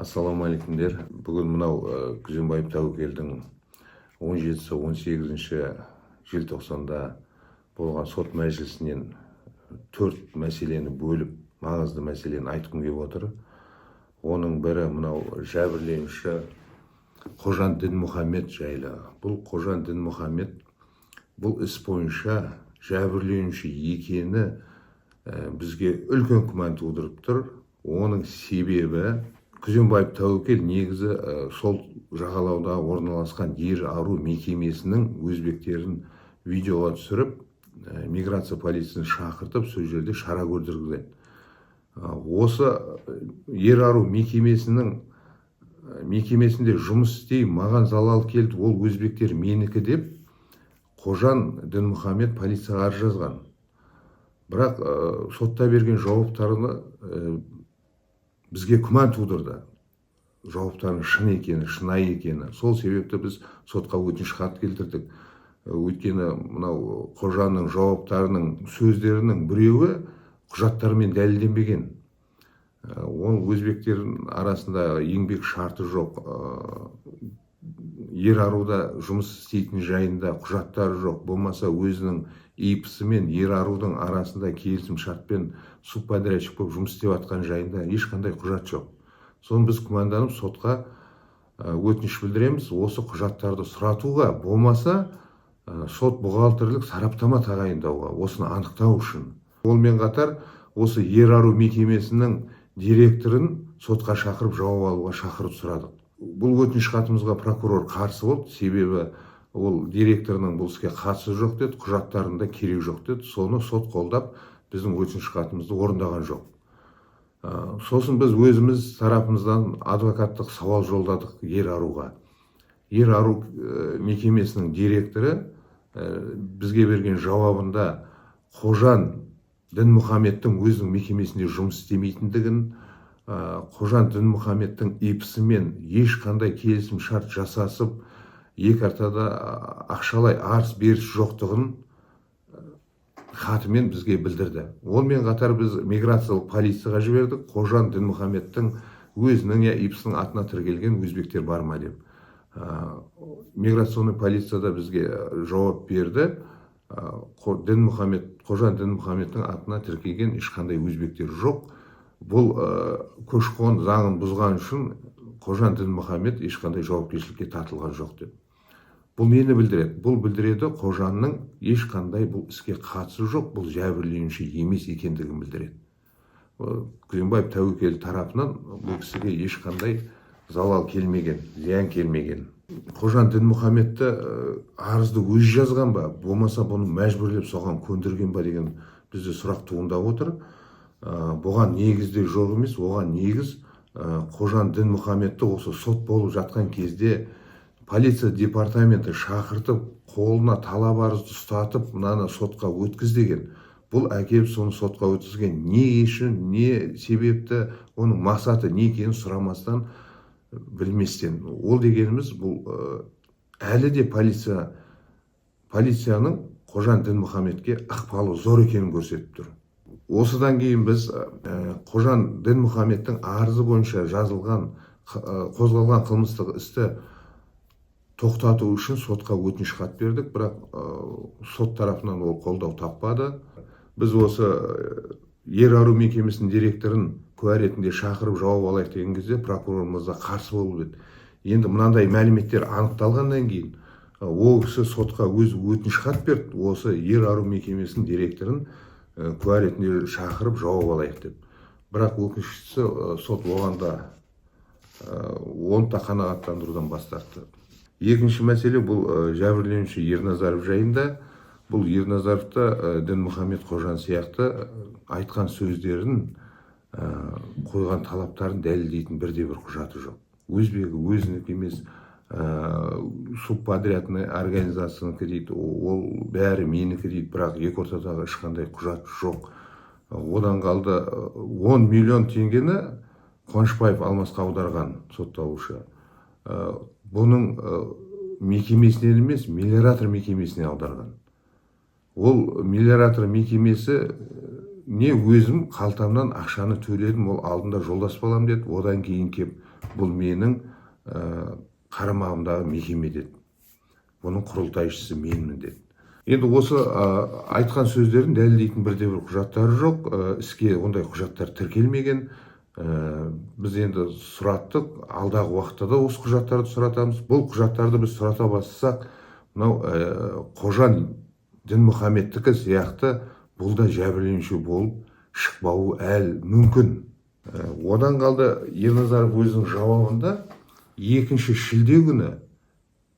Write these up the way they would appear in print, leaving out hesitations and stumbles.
Ассалаумағалейкумдер! Бүгін мынау Күзембаев Тәуекелдің 17-сі, 18 желтоқсанда болған сот мәжілісінен төрт мәселені бөліп, маңызды мәселені айтқым келіп отыр. Оның бірі мынау жәбірленуші Қожан Дінмұхаммед жайлы. Бұл Қожан Дінмұхаммед бұл іс бойынша жәбірленуші екені бізге үлкен күмән тудырып тұр. Оның себебі, Күзембаев Тәуекел негізі сол жағалауда орналасқан Ер Ару мекемесінің өзбектерін видеоға түсіріп, миграция полициясын шақыртып, сол жерде шара көрдіргізген. Осы Ер Ару мекемесінде жұмыс істей, маған залал келді, ол өзбектер менікі деп Қожан Дінмұхаммед полицияға арыз жазған. Бірақ сотта берген жауаптарына бізге күмән тудырды, жауаптарының шын екені, шынайы екені. Сол себепті біз сотқа өтініш хат келтірдік. Өйткені мынау Қожанның жауаптарының, сөздерінің біреуі құжаттармен дәлелденбеген. Ол өзбектердің арасында еңбек шарты жоқ, Ер Аруда жұмыс істейтін жайында құжаттары жоқ, болмаса өзінің ИП-сі мен Ер Арудың арасында келісім шартпен субподрядчик болып жұмыс істеп жатқан жайында ешқандай құжат жоқ. Соны біз күмәнданып, сотқа өтініш білдіреміз осы құжаттарды сұратуға, болмаса сот бухгалтерлік сараптама тағайындауға, осыны анықтау үшін. Онымен қатар осы Ер Ару мекемесінің директорын сотқа шақырып, жауап алуға шақырып сұрадық. Бұл өтініш хатымызға прокурор қарсы болды, себебі ол директорының бұл іске қатысы жоқ деді, құжаттарында керек жоқ деді. Соны сот қолдап, біздің өтініш хатымызды орындаған жоқ. Сосын біз өзіміз тарапымыздан адвокаттық сауал жолдадық Ер Аруға. Ер Ару мекемесінің директоры бізге берген жауабында Қожан Дінмұхамедтің өзінің мекемесінде жұмыс істемейтіндігін, Қожан Дінмұхамедтің ИП-сімен ешқандай келісім шарт жасасып, екі ортада ақшалай арыс беріс жоқтығын хатымен бізге білдірді. Онымен қатар біз миграциялық полицияға жібердік, Қожан Дінмұхамедтің өзінің я ИП-сінің атына тіркелген өзбектер бар ма деп. Миграционный полицияда бізге жауап берді: Қожан Дінмұхамедтің атына тіркелген ешқандай өзбектер жоқ. Бұл көші қон заңын бұзған үшін Қожан Дінмұхамед ешқандай жауапкершілікке тартылған жоқ деп. Бұл нені білдіреді? Бұл білдіреді, Қожанның ешқандай бұл іске қатысы жоқ, бұл жәбірленуші емес екендігін білдіреді. Күзембаев Тәуекел тарапынан бұл кісіге ешқандай залал келмеген, зиян келмеген. Қожан Дінмұхамедті арызды өзі жазған ба, болмаса бұны мәжбүрлеп соған көндірген ба деген бізде сұрақ туындап отыр. Бұған негіз де жоқ емес. Оған негіз, Қожан Дінмұхамедті осы сот болып жатқан кезде полиция департаменті шақыртып, қолына талап арызды ұстатып, мынаны сотқа өткіз деген. Бұл әкеліп соны сотқа өткізген не үшін, не себепті, оның мақсаты не екенін сұрамастан, білместен. Ол дегеніміз, бұл әлі де полицияның Қожан Дінмұхамедке ықпалы зор екенін көрсетіп тұр. Осыдан кейін біз Қожан Дінмұхамедтің арызы бойынша жазылған, қозғалған қылмыстық істі тоқтату үшін сотқа өтініш хат бердік, бірақ сот тарапынан ол қолдау таппады. Біз осы Ер Ару мекемесінің директорын куә ретінде шақырып, жауап алайық деген кезде прокурор мырза қарсы болып еді. Енді мынандай мәліметтер анықталғаннан кейін ол кісі сотқа өзі өтініш хат берді, осы Ер Ару мекемесінің директорын куә ретінде шақырып, жауап алайық деп. Бірақ өкініштісі, сот оған да, оны да қанағаттандырудан бас тартты. Екінші мәселе, бұл жәбірленуші Ерназаров жайында. Бұл Ерназаров та Дінмұхамед Қожан сияқты айтқан сөздерін, қойған талаптарын дәлелдейтін бірде бір құжаты жоқ. Өзбегі өзінікі емес, субподрядный организациянікі дейді, ол бәрі менікі дейді, бірақ екі ортадағы ешқандай құжат жоқ. Одан қалды, 10 миллион теңгені Қуанышбаев Алмасқа аударған сотталушы. Бұның мекемесінен емес, Мелиоратор мекемесіне аударған. Ол Мелиоратор мекемесі не өзім қалтамнан ақшаны төледім, ол алдында жолдас балам деді. Одан кейін кеп Бұл менің қарамағымдағы мекеме деді, бұның құрылтайшысы менмін деді. Енді осы айтқан сөздерін дәлелдейтін бірде бір құжаттары жоқ, іске ондай құжаттар тіркелмеген. Біз енді сұраттық, алдағы уақытта да осы құжаттарды сұратамыз. Бұл құжаттарды біз сұрата бастасақ, мынау Қожан Дінмұхаммедтікі сияқты бұл да жәбірленуші болып шықпауы әлі мүмкін. Одан қалды, Ерназаров өзінің жауабында 2 шілде күні,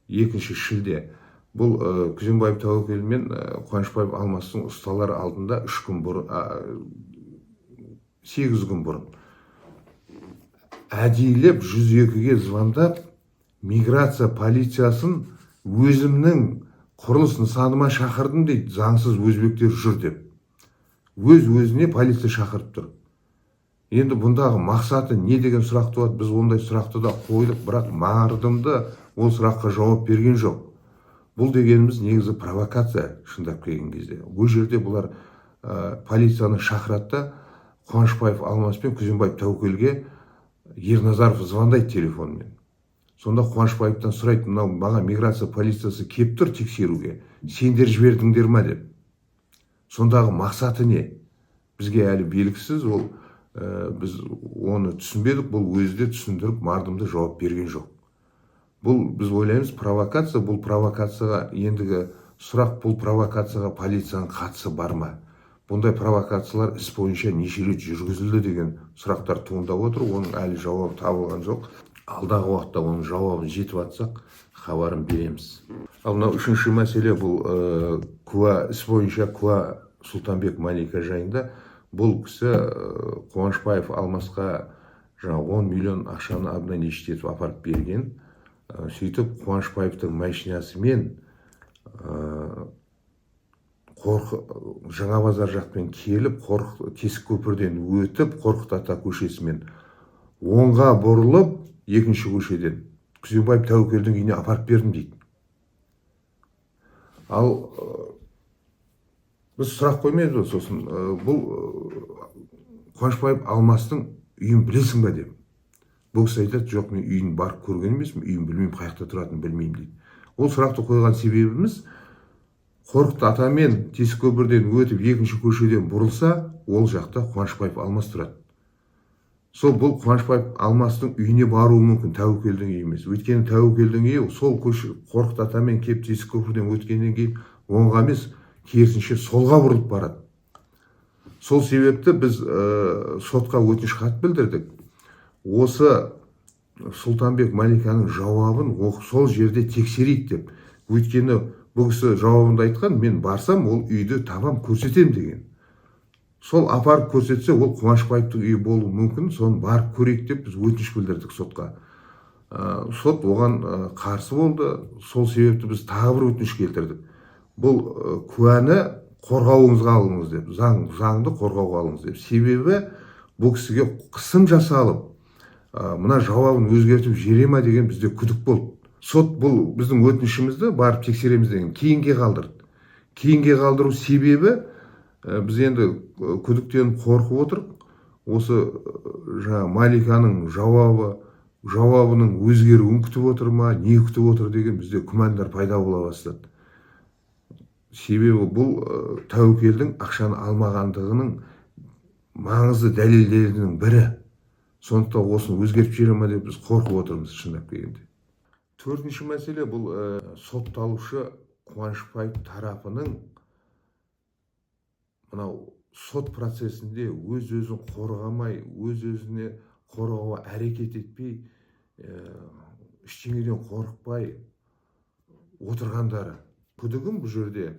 2 шілде, бұл Күзембаев Тәуекел мен Қуанышбаев Алмастың ұсталар алдында 3 күн бұрын, 8 күн бұрын әдейілеп 102-ге звондап, миграция полициясын өзімнің құрылыс нысаныма шақырдым дейді, заңсыз өзбектер жүр деп. Өз өзіне полиция шақырып тұр. Енді бұндағы мақсаты не деген сұрақ туады. Біз ондай сұрақты да қойдық, бірақ мардымды ол сұраққа жауап берген жоқ. Бұл дегеніміз негізі провокация шындап келген кезде. Ол жерде бұлар полицияны шақырады да, Қуанышбаев Алмас пен Күзембаев Тәуекелге Ерназаров звондайды телефонмен. Сонда Қуанышбаевтан сұрайды: мынау маған миграция полициясы кеп тұр тексеруге, сендер жібердіңдер ма деп. Сондағы мақсаты не, бізге әлі белгісіз. Ол біз оны түсінбедік, бұл өзі де түсіндіріп мардымды жауап берген жоқ. Бұл, біз ойлаймыз, провокация. Бұл провокацияға, ендігі сұрақ, бұл провокацияға полицияның қатысы бар ма, бұндай провокациялар іс бойынша неше рет жүргізілді деген сұрақтар туындап отыр. Оның әлі жауабы табылған жоқ. Алдағы уақытта оның жауабын жетіп жатсақ, хабарын береміз. Ал мынау үшінші мәселе, бұл куә, іс бойынша куә Сұлтанбек Малика жайында. Бұл кісі Қуанышбаев Алмасқа жаңа 10 миллион ақшаны обналичить етіп апарып берген. Сөйтіп Қуанышбаевтың машинасымен Жаңа базар жақпен келіп, Тесік көпірден өтіп, Қорқыт ата көшесімен оңға бұрылып, екінші көшеден Күзембаев Тәуекелдің үйіне апарып бердім дейді. Ал біз сұрақ қоймаймыз ба сосын, бұл Қуанышбаев Алмастың үйін білесің ба деп. Бұл кісі айтады: жоқ, мен үйін барып көрген емеспін, үйін білмеймін, қай жақта тұратынын білмеймін дейді. Ол сұрақты қойған себебіміз, Қорқыт атамен Тесік көпірден өтіп, екінші көшеден бұрылса, ол жақта Қуанышбаев Алмас тұрады. Сол бұл Қуанышбаев Алмастың үйіне баруы мүмкін, Тәуекелдің үйі емес. Өйткені Тәуекелдің үйі сол көше, Қорқыт атамен келіп, Тесік көпірден өткеннен кейін оңға емес, керісінше солға бұрылып барады. Сол себепті біз сотқа өтініш хат білдірдік, осы Сұлтанбек Маликаның жауабын сол жерде тексерейік деп. Өйткені бұл кісі жауабында айтқан: мен барсам, ол үйді табам, көрсетем деген. Сол апарып көрсетсе, ол Қуанышбаевтың үйі болуы мүмкін, соны барып көрейік деп біз өтініш білдірдік сотқа. Сот оған қарсы болды. Сол себепті біз тағы бір өтініш келтірдік: бұл куәні қорғауыңызға алыңыз деп, заңды қорғауға алыңыз деп. Себебі бұл кісіге қысым жасалып, мына жауабын өзгертіп жібере ма деген бізде күдік болды. Сот бұл біздің өтінішімізді, барып тексереміз деген, кейінге қалдырды. Кейінге қалдыру себебі, біз енді күдіктеніп, қорқып отырық, осы жаңа Маликаның жауабының өзгеруін күтіп отыр ма, не күтіп отыр деген бізде күмәндар пайда бола бастады. Себебі бұл Тәуекелдің ақшаны алмағандығының маңызды дәлелдерінің бірі. Сондықтан осыны өзгертіп жібере ма деп біз қорқып отырмыз шындап келгенде. Төртінші мәселе, бұл сотталушы Қуанышбаев тарапының мынау сот процесінде өз өзін қорғамай, өз өзіне қорғауға әрекет етпей, ештеңеден қорықпай отырғандары. Күдігім бұл жерде,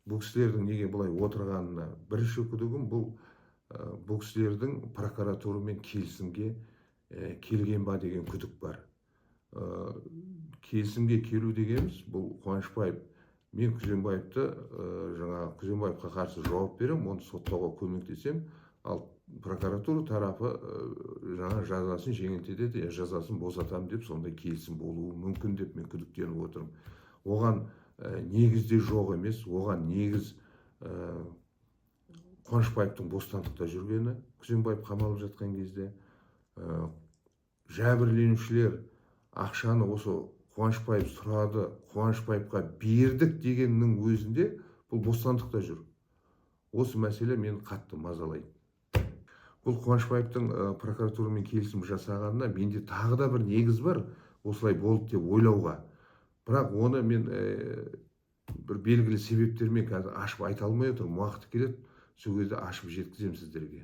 бұл кісілердің неге бұлай отырғанына бірінші күдігім, бұл бұл кісілердің прокуратурамен келісімге келген ба деген күдік бар. Келісімге келу дегеніміз, бұл Қуанышбаев мен Күзембаевты, жаңағы Күзембаевқа қарсы жауап беремін, оны соттауға көмектесемін, ал прокуратура тарапы жаңа жазасын жеңілдетеді, я жазасын босатамын деп, сондай келісім болуы мүмкін деп мен күдіктеніп отырмын. Оған негіз де жоқ емес. Оған негіз Қуанышбаевтың бостандықта жүргені, Күзембаев қамалып жатқан кезде. Жәбірленушілер ақшаны осы Қуанышбаев сұрады, Қуанышбаевқа бердік дегеннің өзінде бұл бостандықта жүр. Осы мәселе мені қатты мазалайды. Бұл Қуанышбаевтың прокуратурамен келісім жасағанына менде тағы да бір негіз бар осылай болды деп ойлауға. Бірақ оны мен бір белгілі себептермен қазір ашып айта алмай отырмын. Уақыты келеді, сол кезде ашып жеткіземін сіздерге.